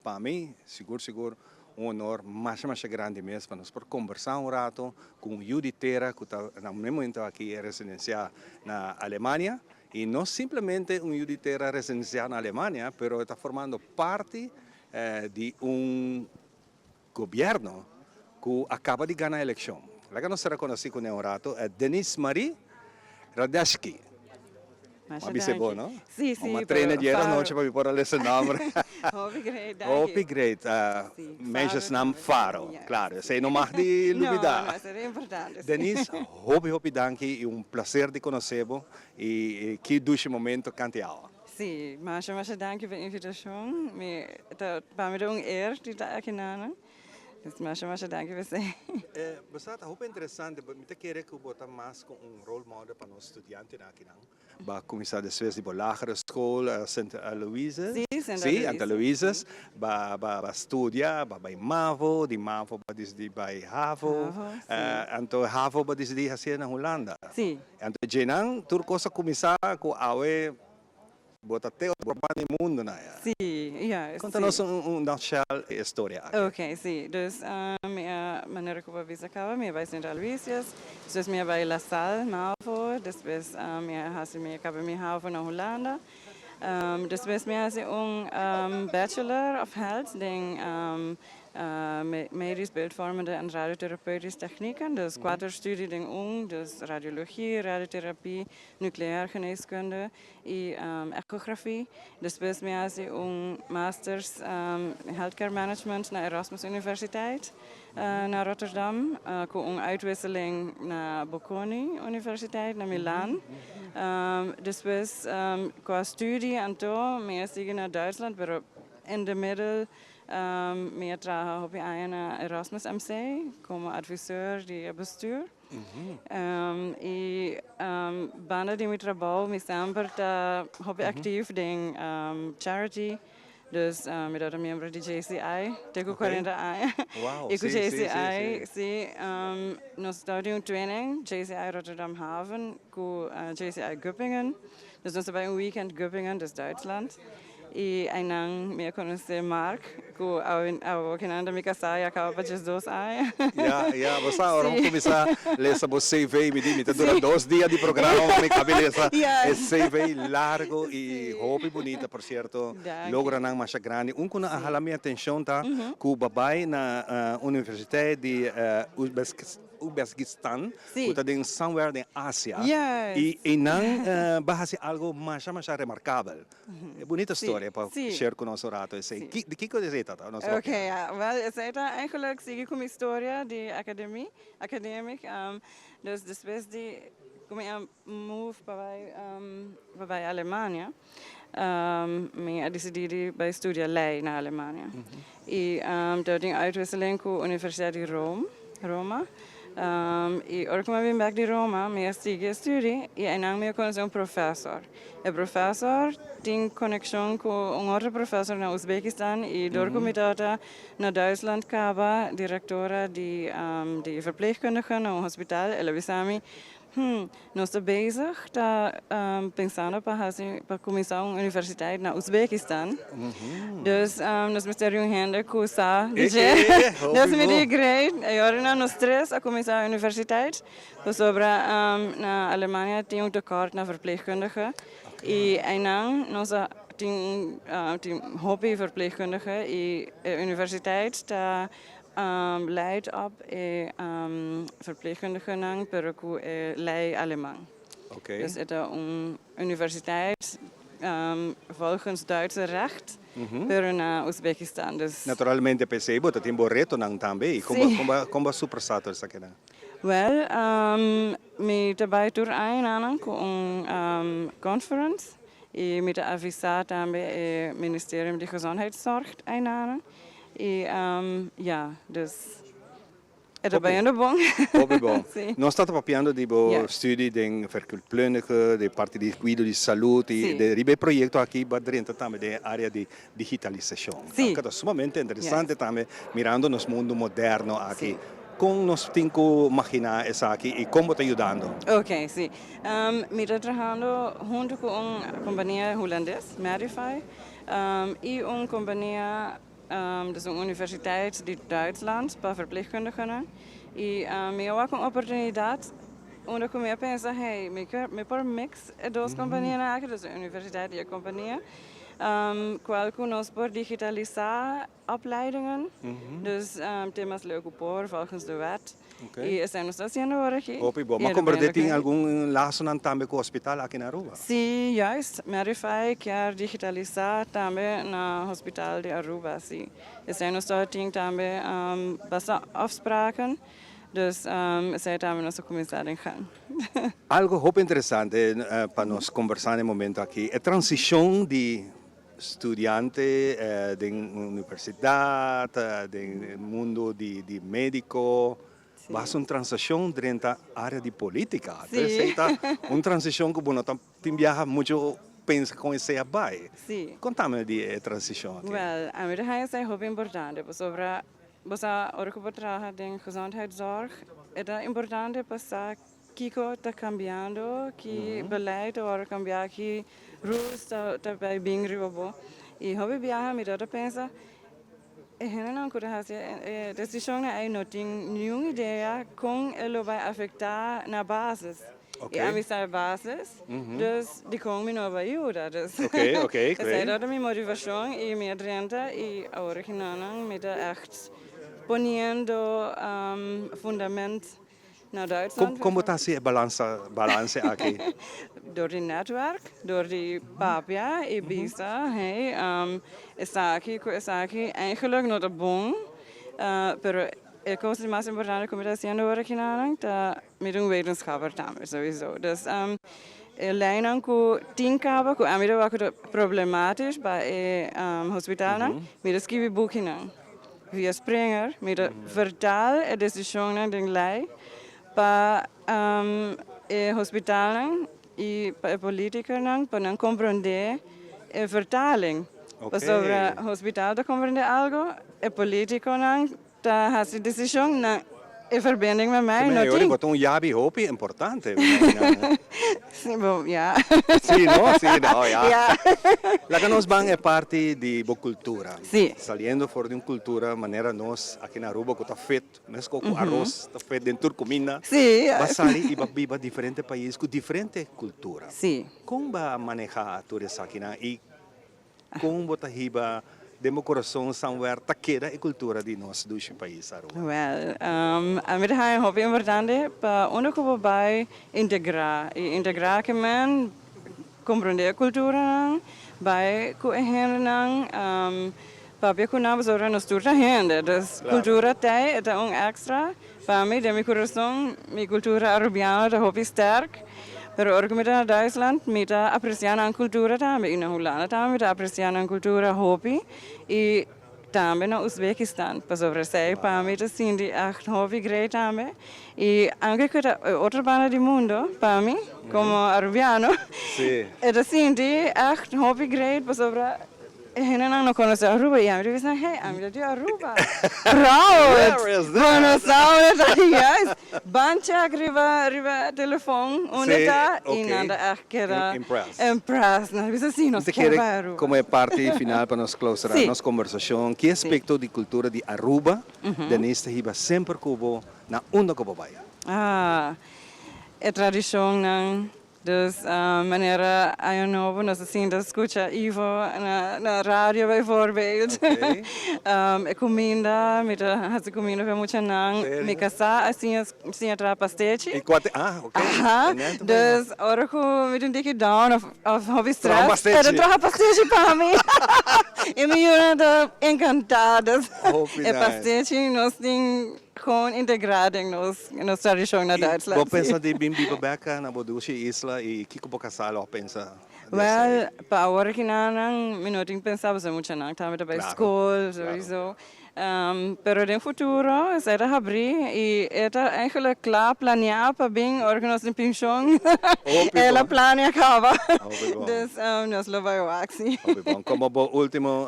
Pa mi, sigur sigur, un honor masha masha grandi mes pa nos por combersa un rato cu un yu di tera cu ta na e momento aki residencia na Alemania. Y no simplemente un yu di tera residencia na Alemania, pero ta formando parti di un gobierno cu a caba di gana eleccion. Laga nos sera conoci cu ne un rato, Denise Marie Radetzky. Masha M'a bisa bo, danki. no? Sí, M'a sí, traina pero dier Faro. anochi pa mi por a lesa e nomber. Hopi great, danki. Hopi great. Sí, Meisjes Faro naam tambe. Faro. Yes. Claro, esey no mag di No, lubida. no, esey ta importante, sí. Denise, hopi hopi danki y un placer di conoce bo y ki dushi momento canti awa. Sí, masha masha danki pa e invitacion. Mi ta, pa mi ta un eer di ta aki nanan. Dus masha masha danki pa esey. Bo sa ta hopi interesante, mi ta kere cu bo ta mas cu un role model pa nos studiantenan akinan. Bo a cuminsa despues di bo lagere school, Sint Aloysius? Sí, Sint Sí, Sint Aloysius. Aloysius. Bo a studia, bo a bay Mavo, di Mavo bo a dicidi bay Havo. Havo, sí. Anto Havo bo a dicidi hacié na Hulanda. Sí. Anto djenan tur cos a cuminsa cu awe bo ta te otro banda di mundo na ya. Sí, ja, Conta sí. nos un nutshell e historia aki. Ok, sí. Dus mi a, manera cu bo a bisa caba, mi a bay Sint Aloysius, despues mi a bay La Salle, Mavo, despues mi a haci mi a caba mi Havo na Hulanda. Despues mi a haci un Bachelor of Health den Medisch Beeldvormende en Radiotherapeutische Technieken, dus cuater studie den un, dus radiologie, radiotherapie, nucleair geneeskunde y echografie. Despues mi a haci un masters Healthcare Management na Erasmus Universiteit na Rotterdam, cu un uitwisseling na Bocconi Universiteit na Milan. Despues qua studie anto mi a sigui na Duitsland, pero in the middle mi a traha hopi aña na Erasmus MC como adviseur di e bestuur. Y banda di mi trabou mi semper ta hopi actief den charity. Dus mi tabata miembro di JCI te cu 40 aña. Wow, Y cu sí, sí, sí, JCI, sí. sí, nos tabatin un twinning, JCI Rotterdam Haven cu JCI Göppingen. Dus nos a bay un weekend Göppingen, dus Duitsland. Y einan mi a conoce Mark, cu awokinan ta mi casá y a caba pa 12 aña. Ja, ja, bo sa, ora mi cuminsa lesa bo CV, mi di, mi ta dura 2 dia di programa pa mi cabi lesa e CV largo y hopi bunita, por cierto, Danki. Logronan masha grandi. Un cu nan a hala mi atencion ta cu bo a bay na Universiteit di Uzbekistan, cu ta den somewhere den Asia, y einan bo a haci algo masha masha remarcabel. E bunita storia pa share cu nos un rato esey. Di kico esey ta ta? Nos Ok, ja. Wel, esey ta eigenlijk sigui cu mi storia di academie, academic. Dus despues di cu mi a move pa bay Alemania, mi a dicidi di bay studia ley na Alemania. Y tabatin uitwisseling cu Universiteit di Rome, Roma. Y ora cu mi a bin bek di Roma, mi a sigui e studie y einan mi a conoce un professor. E professor tin conexion cu un otro professor na Uzbekistan y door cu mi tabata na Duitsland caba directora di verpleegkundige na un hospital, el a bisa mi, Nos ta bezig ta pensando pa haci pa cuminsa un universiteit na Uzbekistan. Dus nos mester di un hende cu sa di dje. Dus mi di great. E ora nan nos tres a cuminsa un universiteit pasobra na Alemania tin un tekort na verpleegkundige y einan nos a tin tin hopi verpleegkundige y e universiteit ta leid op e verpleegkundigenan pero cu e ley aleman. Dus e ta un universiteit volgens Duitse recht, pero na Uzbekistan. Dus Naturalmente p'esei bo ta tin bo retonan tambe y con bo a soporta tur esakinan? Wel, mi ta bay tur añanan cu un conference y mi ta avisa tambe e Ministerium di Gezondheidszorg einan. Y ja, dus e ta bayendo bon. Hopi bon. Sí. Nos ta papiando di bo studie den verpleegkundige, di parti di cuido di salud y de riba e proyecto aki bo a drenta tambe den e area di digitalisacion. Sí. Cu ta sumamente interesante tambe mirando nos mundo moderno aki. Con nos tin cu imagina esaki y con bo ta yudando? Ok, sí. Mi ta trahando hunto cu un compania hulandes, Medify, y un compania Dus un universiteit di Duitsland pa verpleegkundigen. Y mi a wak un oportunidad unda cu mi a pensa, hey, mi por mix e dos companianan aki, dus e universiteit y e compania, cual cu nos por digitalisa opleidingen, dus temas leu cu por volgens de wet. Y esey nos ta haciendo awor aki. Hopi bo. Ma comprende tin algun lasonan tambe cu hospital aki na Aruba? Si, juist. Medify kier digitalisa tambe na hospital di Aruba, si. Esey nos ta tin tambe basta afspraken, dus esey tambe nos ta cuminsa den gaan. Algo hopi interesante pa nos conversa na e momento aki, e transicion di studiante den universidad, den mundo di medico, basta un transicion drenta area di politica. Esey ta un transicion cu bo no ta tin biaha mucho pensa con esey a bay. Contame di e transicion aki. Wel, ami ta haña esey hopi importante pasobra bo sa ora cu bo traha den gezondheidszorg e ta importante pa sa Kiko ta kambiando, ki beleid ta wòrdu kambiá, ki rules ta bai bin riba bo. I hopi biaha mi ta pensa e hendenan ku ta hasi e desishonnan ei no tin niun idea kon e lo bai afektá na basis. I ami sa e basis, dus dikon mi no a bai yuda. Dus esei tabata mi motivashon i mi a drenta i awor nan mi ta ègt poniendo fundament Na Duitsland. Kon bo ta hasi e balansa, balanse aki? Door di netwerk, door di papia i bisa, hey, esaki ku esaki eigenlijk no ta bon, pero e kos di mas importante ku mi ta hasiendo awor aki nan ta mi ta un wetenschapper tambe souiso. Dus e leinan ku tin kaba ku ami ta wak ku ta problematisch pa e hospitalnan, mi ta skibi bukinan. Via Springer mi ta vertaal e desishonnan den lei pa e hospitalnan i pa e politikernan pa nan komprondé e vertaling. Pasobra hospital ta komprondé algo, e politikonan ta hasi desishon na e verbinding met mij no tin. Bo ta un yabi hopi importante. Si, bo, ya. Si, no? Si, no, ya. Ya. Laga nos ban e parti di bo cultura. Si. Saliendo for di un cultura manera nos aki na Aruba cu ta fit, mesco cu aros ta fit den tur cuminda. Si. Ba sali y ba biba diferente pais cu diferente cultura. Si. Con ba maneha tur esakinan y Kon bo ta hiba den bo kurason somewhere ta keda e kultura di nos dushi pais Aruba? Wel, ami ta haña hopi importante pa unda ku bo bai integrá i integrá ke men komprondé e kulturanan, bai ku e hendenan, papia ku nan pasobra nos tur ta hende, dus kultura t'ei e ta un èkstra Pa mi, den mi kurason, mi kultura arubiano ta hopi sterk, pero ora ku mi ta na Duitsland mi ta apresiá nan kultura tambe i na Hulanda tambe mi ta apresiá nan kultura hopi i tambe na Uzbekistan, pasobra esei pa mi ta sinti ègt hopi great tambe i aunke ku ta e otro banda di mundo pa mi komo arubiano e ta sinti ègt hopi great pasobra E hendenan no konosé Aruba i ami ta bisa, hey, ami ta di Aruba. Proud! Bo no sa unda ta juist. Ban check riba riba telefon unda ta i nan ta ègt keda impressed. Nan ta bisa, si, nos kier bai Aruba. Komo e parti final pa nos clausura nos kombersashon, ki aspekto di kultura di Aruba Denise ta hiba semper ku bo na unda ku bo bai? Ah, e tradishonnan. Dus manera aña nobo nos a sinta scucha Ivo na radio bijvoorbeeld. E cuminda, mi ta haci cuminda pa e muchanan. Mi casá a siña siña traha pastechi. Y cua te, ah ok. Aha, dus ora cu mi ta un tiki down of of hopi stress, e ta traha pastechi pa mi. Y mi yunan ta encantá. Dus e pastechi nos tin. Gewoon integrá den nos nos tradishon na Duitsland. Bo pensa di bin biba bek na bo dushi isla i kiko bo kasá lo a pensa di esei? Wèl, pa awor aki nan mi no tin pensa pasobra muchanan tambe ta bai skol souiso. Pero den futuro esei ta habrí i e ta eigenlijk kla planeá pa bin ora ku nos tin penshon. El a plania kaba. Dus nos lo bai wak si. Hopi bon. Komo bo último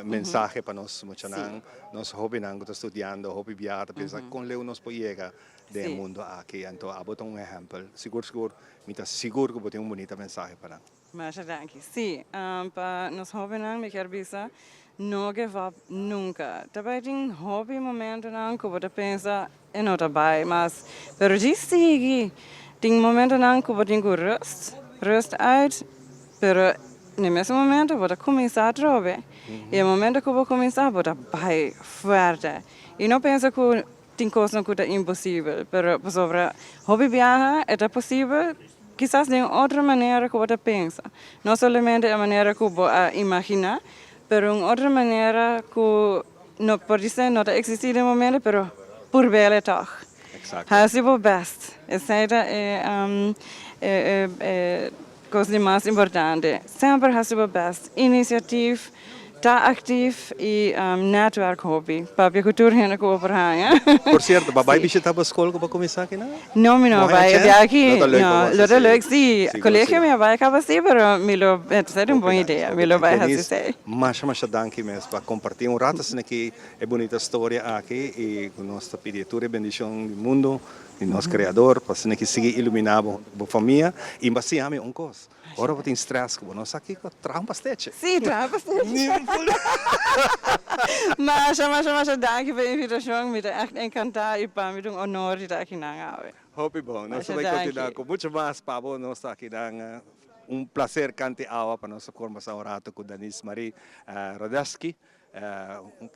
mensahe pa nos muchanan? Nos hobennan ku ta studiando hopi bia ta pensa kon leu nos por yega den e mundu aki. Anto abo ta un ehèmpel. Sigur sigur mi ta sigur ku bo tin un bunita mensahe pa nan. Masha danki. Sí, pa nos hobennan mi kier bisa, No give up nunca. Tambe tin hopi momentonan cu bo ta pensa e no ta bay, mas pero di sigui. Tin momentonan cu bo tin cu rust, rust uit, pero na mesun momento bo ta cuminsa atrobe. Y e momento cu bo cuminsa, bo ta bay fuerte. Y no pensa cu tin cos cu ta imposibel, pero sobre hopi biaha ta posibel, kisas di otro manera cu bo ta pensa. No solamente e manera cu bo a imagina, pero un otro manera cu no por bisa no ta existi na momento, pero purb'e toch. Haci bo best. Esey ta e cos mas importante. Semper haci bo best. Initiatief, ta actief y netwerk hopi. Papia cu tur hende cu por haya. Por cierto, bo a bay bishita e scol cu bo a cuminsa aki, no? No, mi no No a bay chance? aki. Lo ta leuk No, pa bo, lo ta si. leuk, si. Sigur, Colegio si. mi a bay caba si, pero mi lo, ta un bon idea. Mi lo bay Denise, haci. masha, masha danki mes pa comparti un rato asina aki e bunita historia aki y nos ta pidi tur bendicion di mundo di nos Creador pa asina cu sigui ilumina bo famia y asina un cos. Ora bo tin stress, cu nos aki traha un pastechi. Si, traha pastechi. Masha, masha, masha danki pa e invitacion. Mi ta echt encanta y pa mi un honor di ta aki awe. Hopi bon. Nos Masha bay continua danki. cu mucho mas pa bo. Nos ta aki dan un placer cante awa pa nos combersa un rato cu Denise Marie Radetzky.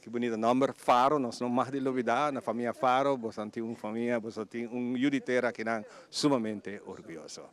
Ki bunita nomber, Faro, nos no mag di lubida, na famia Faro, bo tin un famia, bo tin un yu di tera cu ta sumamente orguyoso.